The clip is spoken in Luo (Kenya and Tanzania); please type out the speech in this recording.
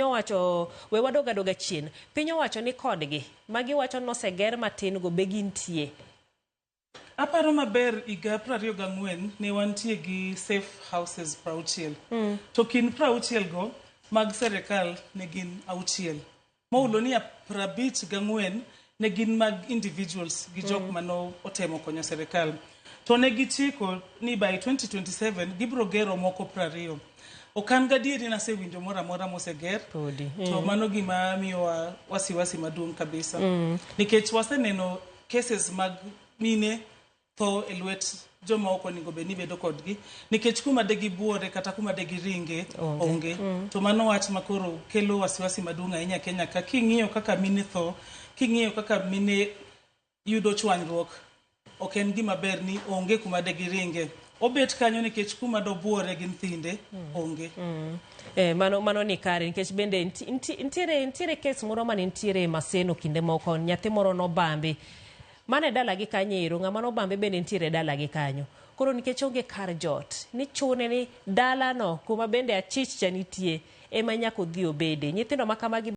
owacho we wadog adoga chien. Piny owacho ni kodgi ma giwacho noseger matin go be gintie. Aparo maber higa 24 ne wantie gi safe houses 60. To kind 60 go mag serikal ne gin 6. Moulo ni 54 ne gin mag individuals gi jok mano otemo konyo serikal. To ne gichiko ni by 2027 gibiro gero moko 20. Ok an gadieri nasewinjo moro amora moseger. Podi. To mano gima miyowa wasiwasi maduong' kabisa. Nikech waseneno cases mag mine tho e lwet joma ok onego bed ni bedo kodgi nikech kuma de gibuore kata kuma de giringe onge. To mano wach ma koro kelo wasiwasi maduong' ahinya Kenya ka king'iyo kaka mine tho, king'iyo kaka mine yudo chwanyruok, ok en gima ber ni onge kuma de giringe. Obet kanyo nikech kuma dobuore gi nyithinde onge. Mano ni kare nikech bende nitiere kes moro mane nitiere Maseno kinde moko nyathi moro nobambi mane dalagi kanyo ero ng'ama nobambe bende nitiere dalagi kanyo. Koro nikech onge kar jot ni chune ni dalano kuma bende achich cha nitie ema nyaka odhi obede. Nyithindo ma kamagi